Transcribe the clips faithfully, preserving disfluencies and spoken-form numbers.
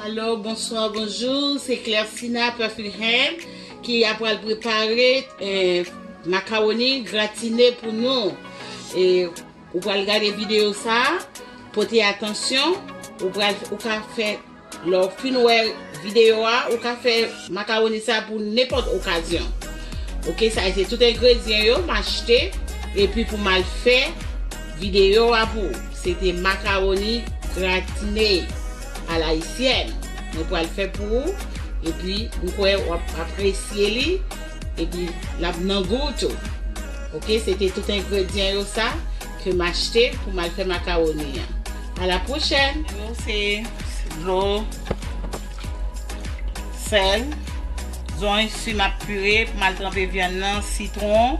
Alo, bonswa, bonjou, se Clersina Perfect Hand ki apral prepare eh, makawoni gratine pou nou. E ou pral gade videyo sa, pote atansyon, ou pral ou ka fè lè w fin wè videyo a, ou ka fè makawoni sa pou nenpòt okazyon. Oke, sa se tout engredyan yo m achte epi pou m al fè videyo a pou ou. Se te makawoni gratine alayisyèn. Mwen pral fè pou ou epi m kwè w ap apresye li epi l ap nan gou tou. Oke, se te tout engredyan yo sa ke m achte pou m al fè makawoni an. A la pwochèn! Yo se dlo, sèl, zonyon si m ap pire pou m al tranpe vyann nan, sitwon,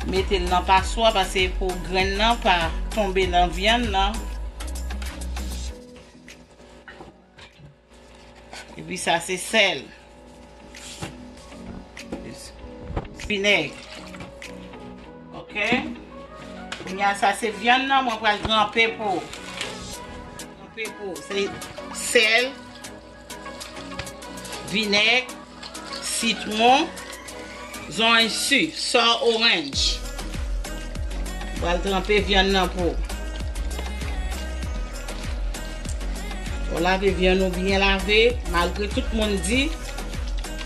mete l nan paswa paske pou grenn nan pa tonbe nan vyann nan. Epi sa se sèl. Vinèg. Oke. Kounye a sa se vyann nan mwen pral tranpe pou. Tranpe pou. Se sèl, vinèg, sitwon, zonyon si, sò oranj. Pral tranpe vyann nan pou ou. Ou lave vyann ou byen lave, malgre tout moun di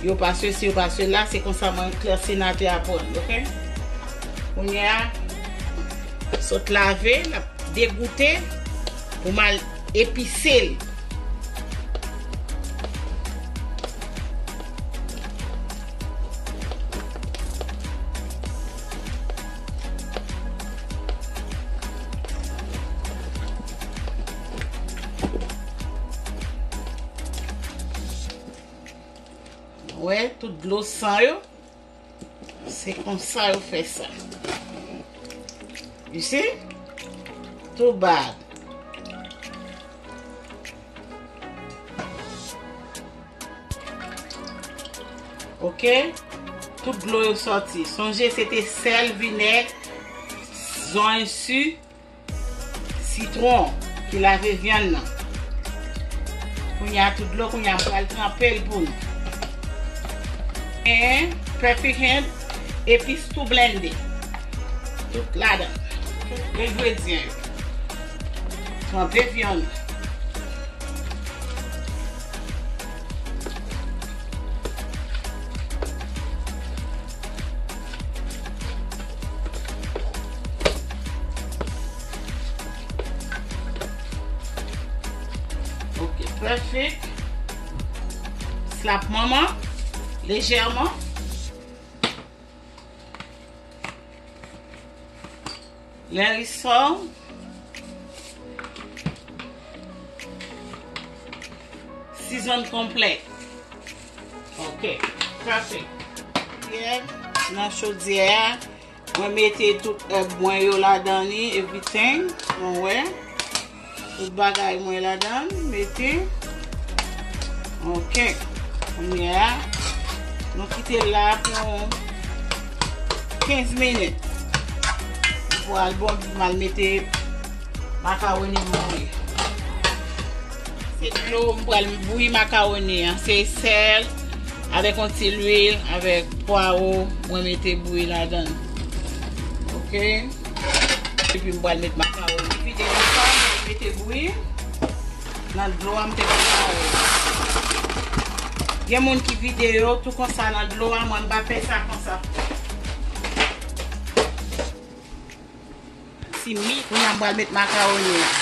yo pa sesi, yo pa sela, se konsa mwen Clersina te aprann, oke? Kounye a, sot lave, l ap degoute pou m al epise l. Wè, tout dlo san yo. Se konsa yo fè sa. You see? Too bad. Oke? Tout dlo yo sòti. Sonje se te sèl, vinèg, zonyon si, sitwon ki lave vyann nan. Kounye a tout dlo, kounye a m pral tranpe l pou nou. Gen Perfect Hand, epis tou blende. Tout ladan. Tout engredyan yo. Tranpe vyann. Ok, perfect. Slap manman, lejèman. Lè li sò, sizon konplè. Ok, perfect. Nan chodyè a, mwen mete tout èb mwen yo ladan li, everything. Nou wè. Tout bagay mwen ladan, mete. Ok. Kounye a, nou kite l la pou kenz minit. Pou al bon, m al mete makawoni m bouyi. Se dlo m pral bouyi makawoni an. Se sèl, avèk yon ti lwil, avèk pwawo, mwen mete bouyi ladan. Ok. Epi m pral met makawoni. Vide yon pan, mwen mete bouyi. Nan dlo a, m te prepare. Gen moun ki vide yo tou konsa nan dlo a, mwen m pa fè sa konsa. Si mi, kounye a m pral met makawoni an.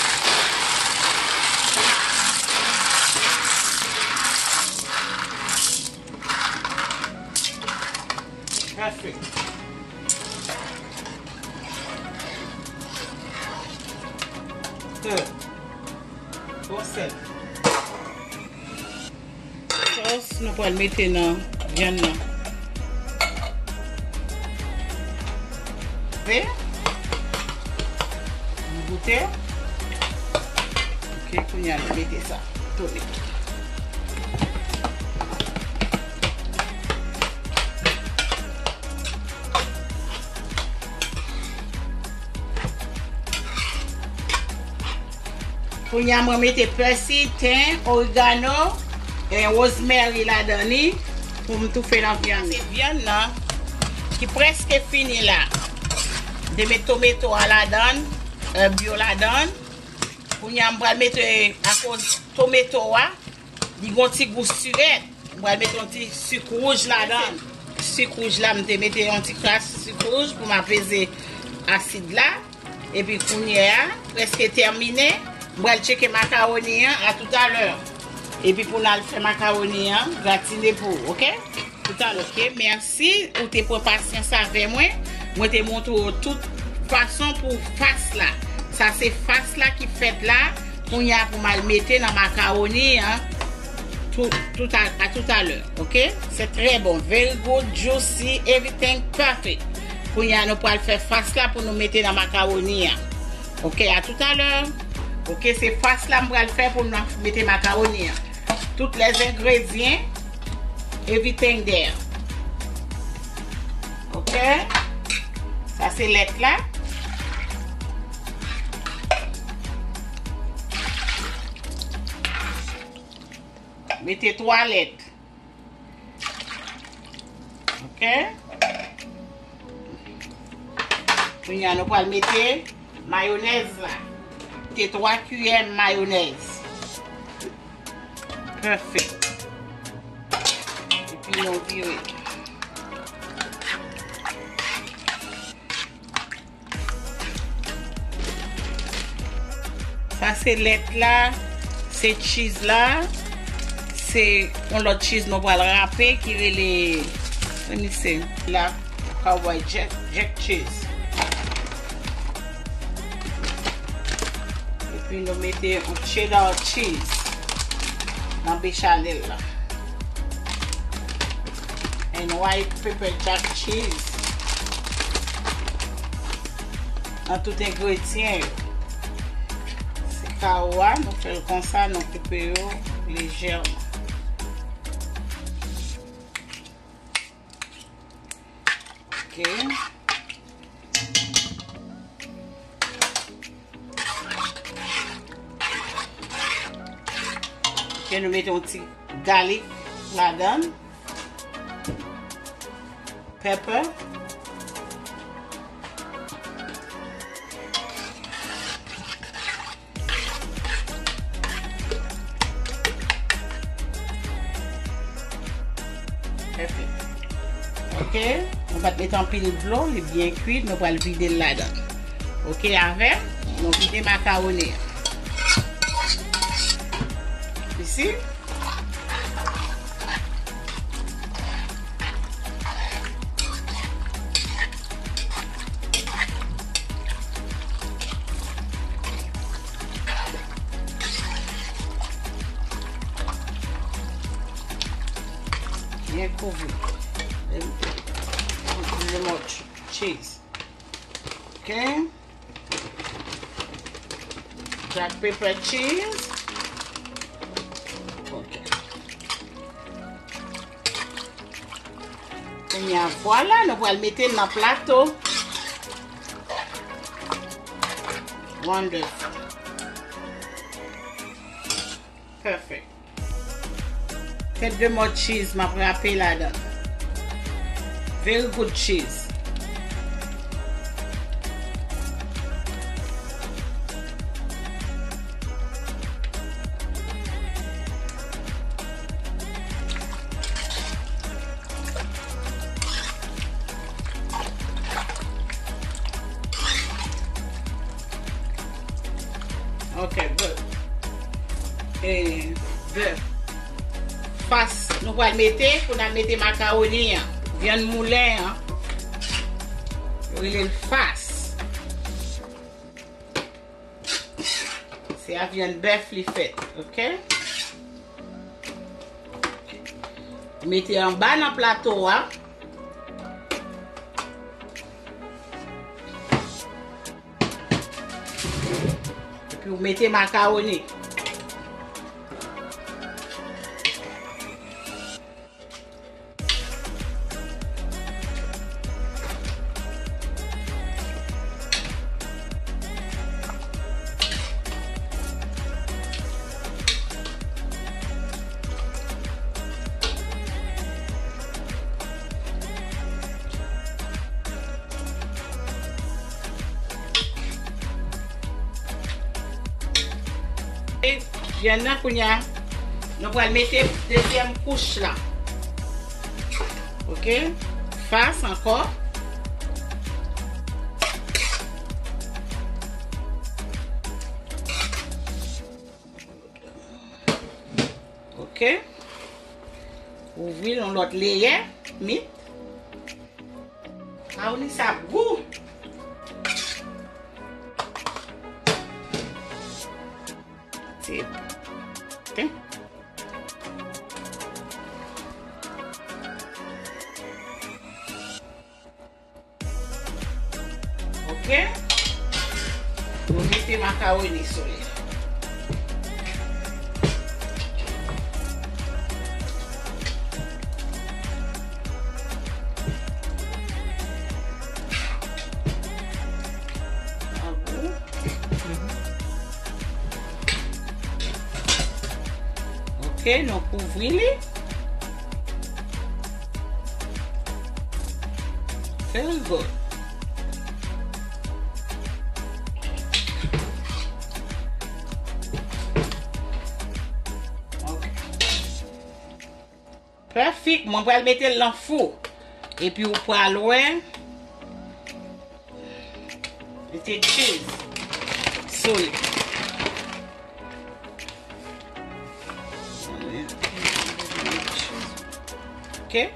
Perfect. Good. Bon sèl. Sòs nou pral mete nan vyann nan. Ve. Nou goute. Ok, kounye a nou mete sa. Tounen. Kounye a mwen mete pèsi, ten, origano, e rosemary ladan li pou m toufe nan vyann. Se vyann nan ki prèske fini la. M te met tomato a ladan, èb yo ladan. Kounye a m pral mete, akoz tomato a, li gon ti gou sirèt. M pral mete yon ti sik wouj ladan. Sik wouj la, m te mete yon ti kras sik wouj pou m apeze asid la. Epi kounye a, prèske tèmine. M pral tcheke makawoni an, a toutalè. Epi pou n al fè makawoni an, gratine pou ou, oke? Toutalè, oke? Mèsi, ou te pran pasyans avè mwen. Mwen te montre w tout fason pou fas la. Sa se fas la ki fèt la. Kounye a pou m al mete nan makawoni an. Tout, tout a, a toutalè, oke? Se trè bon. Very good, juicy, everything perfect. Kounye a nou pral fè fas la pou nou mete nan makawoni an. Oke, a toutalè. Oke, se fas la m pral fè pou nou mete makawoni an. Tout lè engredyan, everything there. Oke? Sa se lèt la. Mete twa lèt. Oke? Kounye a nou pral mete mayonèz la. Mete twa kiyè mayonèz. Perfect. Epi nou vire. Sa se lèt la, se cheese la, se yon lòt cheese nou pral rape ki rele, let me see, la, cowboy jack, jack cheese. Epi nou mete yon cheddar cheese nan bechamel la. And white pepper jack cheese. Nan tout engredyan yo. Se kawo a, nou fè l konsa, nou koupe yo lejèman. Ok. Ok, nou mete yon ti galik ladan. Pepper. Pèfè. Ok, nou pa t met anpil dlo, li byen kwit, nou pral vide l ladan. Ok, avè, nou vide makawoni an. Isi. Byen kouvri. Put a little more ch-, cheese. Ok. Black pepper cheese. Ok. Kounye a, vwala, nou pral mete l nan plato. Wonderful. Perfect. Fè de mò cheese m ap rape ladan. Very good cheese. Ok, good. E, bèf. Fas nou pral mete, pou n al mete makawoni an. Vyann moulen an. Yo rele l fas. Se a vyann bèf li fèt, ok? Mete anba nan plato a. Epi w mete makawoni. Vyann nan kounye a, nou pral mete dezyèm kouch la. Ok? Fas ankò. Ok? Ouvri yon lòt leyè mit. Makawoni sa gou. Se. Ok. Ok. Nou mete makawoni sou li. Ok, nou kouvri li. Very good. Ok. Perfect. Mwen pral mete l nan fou. Epi ou pral wè. Mete cheese sou li. Ok.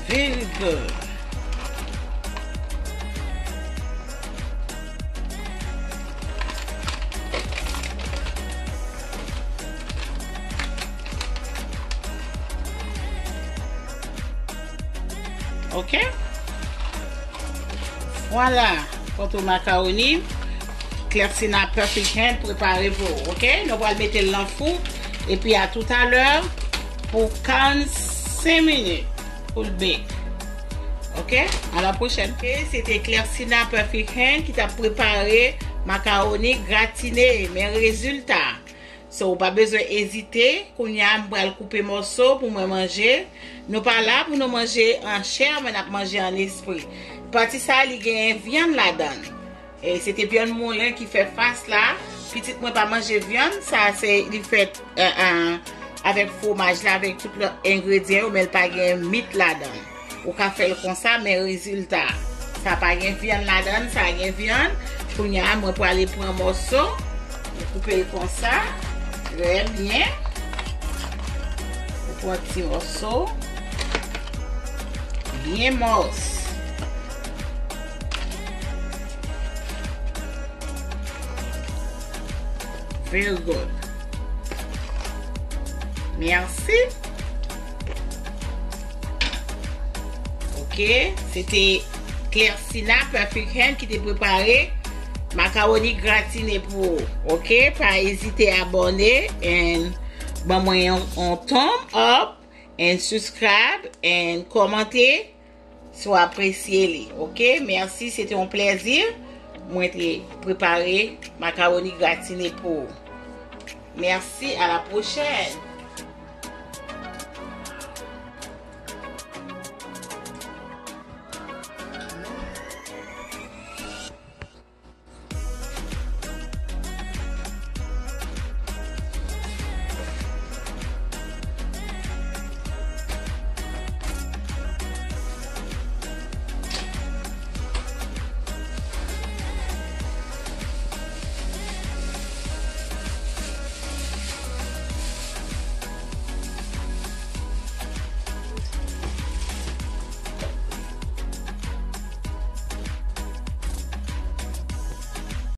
Very good. Ok. Vwala, kote makawoni Clercina Perfect Hand prepare pou ou, ok? Nou pral mete l nan fou, epi a toutalè pou karannsenk minit pou l bake. Ok? A la pwochèn. Ok, se te Clercina Perfect Hand ki t ap prepare makawoni gratine, men rezilta. So, ou pa bezwen ezite. Kounye a, m pral koupe mòso pou mwen manje. Nou pa la pou nou manje an chè, men n ap manje an espri. Pati sa, li genyen vyann ladan l. E se te vyann moulen ki fè fas la. Pitit mwen pa manje vyann, sa se li fèt, e, e, avèk fwomaj la, avèk tout lòt engredyan yo, men l pa gen mit ladan l. Ou ka fè l konsa, men rezilta, sa pa gen vyann ladan l, sa gen vyann. Kounye a, mwen prale pran mòso, mwen koupe l konsa, trè byen. Ou pran ti mòso, byen mòs. Very good. Mèsi. Ok, se te Clercina Perfect Hand ki te prepare makawoni gratine pou ou. Ok, pa ezite abòne and ban mwen yon, yon thumb up and subscribe and kòmante si w apresye li. Ok, mèsi, se te yon plèzi. Mwen te prepare makawoni gratine pou ou. Mèsi, a la pwochèn.